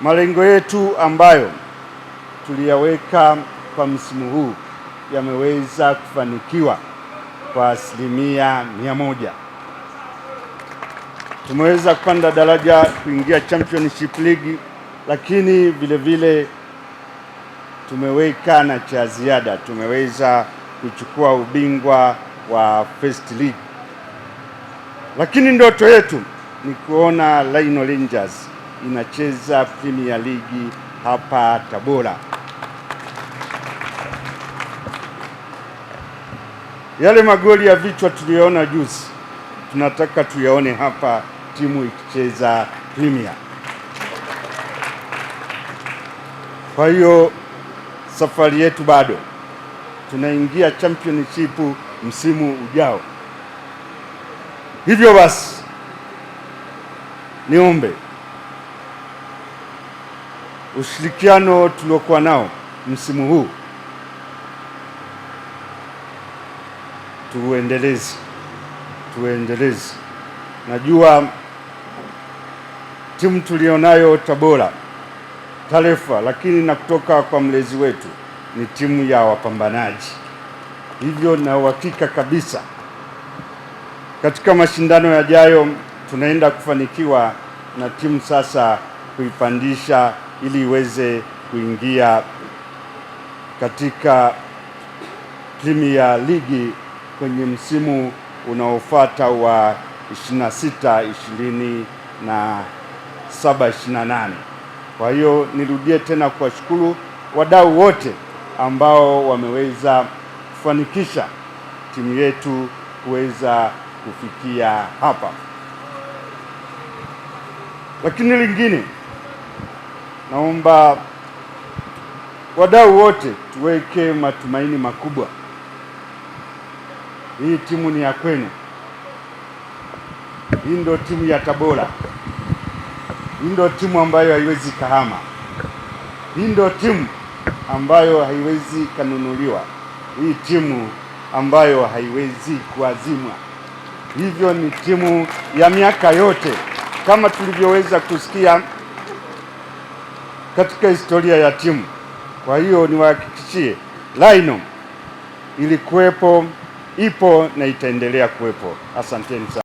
Malengo yetu ambayo tuliyaweka kwa msimu huu yameweza kufanikiwa kwa 100%. Tumeweza kupanda daraja kuingia Championship League, lakini vile vile tumeweka na cha ziada, tumeweza kuchukua ubingwa wa First League. Lakini ndoto yetu ni kuona Rhino Rangers inacheza Premier League hapa Tabora. Yale magoli ya vichwa tuliyoona juzi tunataka tuyaone hapa timu ikicheza Premier. Kwa hiyo safari yetu bado tunaingia championship msimu ujao. Hivyo basi niombe ushirikiano tuliokuwa nao msimu huu tuendeleze, tuendeleze. Najua timu tulionayo Tabora Tarefa, lakini na kutoka kwa mlezi wetu ni timu ya wapambanaji, hivyo na uhakika kabisa katika mashindano yajayo tunaenda kufanikiwa na timu sasa kuipandisha ili iweze kuingia katika Premier League kwenye msimu unaofuata wa 26 27 28. Kwa hiyo nirudie tena kuwashukuru wadau wote ambao wameweza kufanikisha timu yetu kuweza kufikia hapa. Lakini lingine, naomba wadau wote tuweke matumaini makubwa. Hii timu ni ya kwenu. Hii ndio timu ya Tabora. Hii ndio timu ambayo haiwezi kahama. Hii ndio timu ambayo haiwezi kanunuliwa. Hii timu ambayo haiwezi kuazimwa. Hivyo ni timu ya miaka yote, kama tulivyoweza kusikia katika historia ya timu. Kwa hiyo niwahakikishie, Rhino ilikuwepo, ipo na itaendelea kuwepo. Asanteni sana.